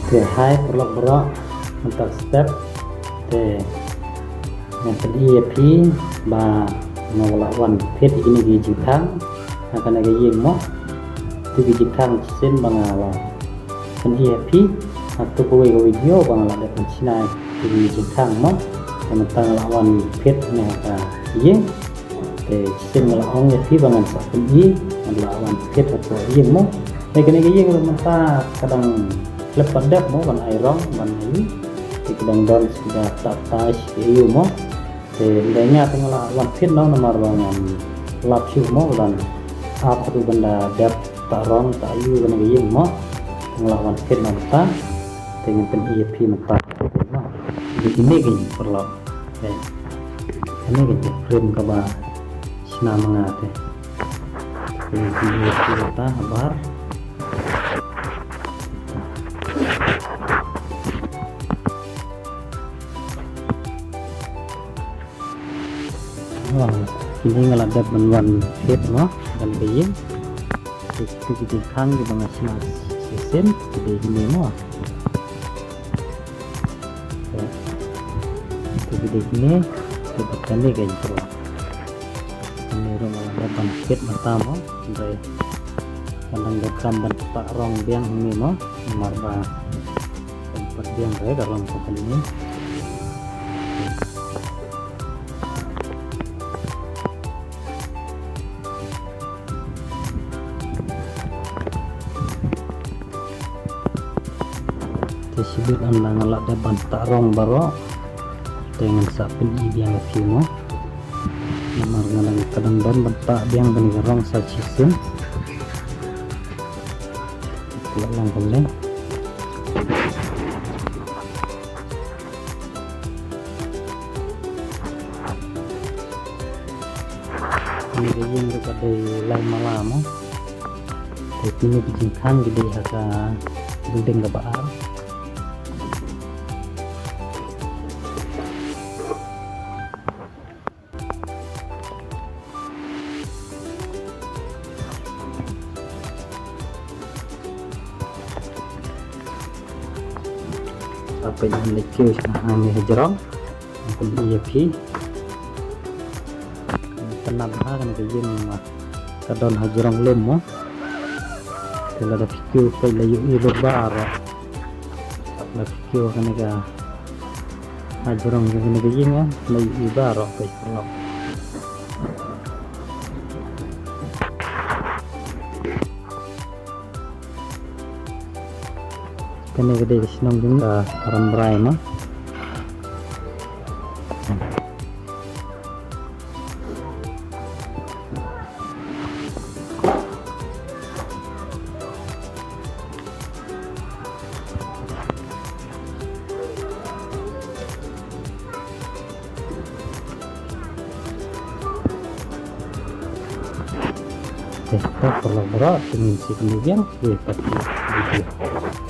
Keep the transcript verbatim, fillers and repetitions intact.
Te hai paralok baroh, mynta step te ngan pyni ïa phi ba nga la wan phet ïa kine ki jingkhang ha kane ka ïing mo. Te ki jingkhang shisien ba nga la pyni ïa phi ha tu kawei ka video ba nga la dep ban shna ïa ki jingkhang mo. Te mynta nga la wan phet ne ha ka ïing. Te shisien nga la ong ïa phi ba ngan sa pyni, ngan la wan phet hapoh ïing mo. Te kane ka ïing ruh mynta ka dang khlem pat dep mo ban ai rong ban ai. Te ka dang don sida ta ta shi ïu mo. Te ynda nga te nga la wan phet noh namar ba ngan lap shuh mo ba dang ap ruh ban da dep ta rong ta ïu kane ka ïing mo. Te nga la wan phet noh mynta. Te ngan pyni ïa phi mynta mo. Te kine ki paralok. Te kane ka jingprim kaba shna ma nga te. Kane ka jingprim ta habar. Wah, kine nga la dep ban wan phet mo, kane ka ïing. Te ki jingkhang kiba nga shna shisien ki dei kine mo. Te ki dei kine, te bad kane ka jingprim. Kane ruh nga la dep ban phet mynta mo, hynrei nga dang donkam ban pah rong biang hangne mo, namar ba Pynbiang re ka rong ka kane. Te shibit ynda nga la dep ban pah rong baroh. Te ngan sa pyni biang ïa phi mo. Namar nga dang, ka dang don ban pah biang kane ka rong sa shisien. Ka la long kumne. Kane ka ïing ruh ka dei lai mala mo. Te kine ki jingkhang ki dei ha ka building kaba ar. Apa yang leceh sana hanya hajrong. Apa dia pi? Tenang ha, kena ka ïing ma ka don hajrong lem mo. Te lada phi kiew peit la ïohi lut baroh. La phi kiew kane ka hajrong kane ka ïing, la ïohi baroh peit paralok. Kane ka dei ka shnong jong ka Rambrai mo. Te, te paralok baroh, te ngin sa ïakynduh biang ha ka video.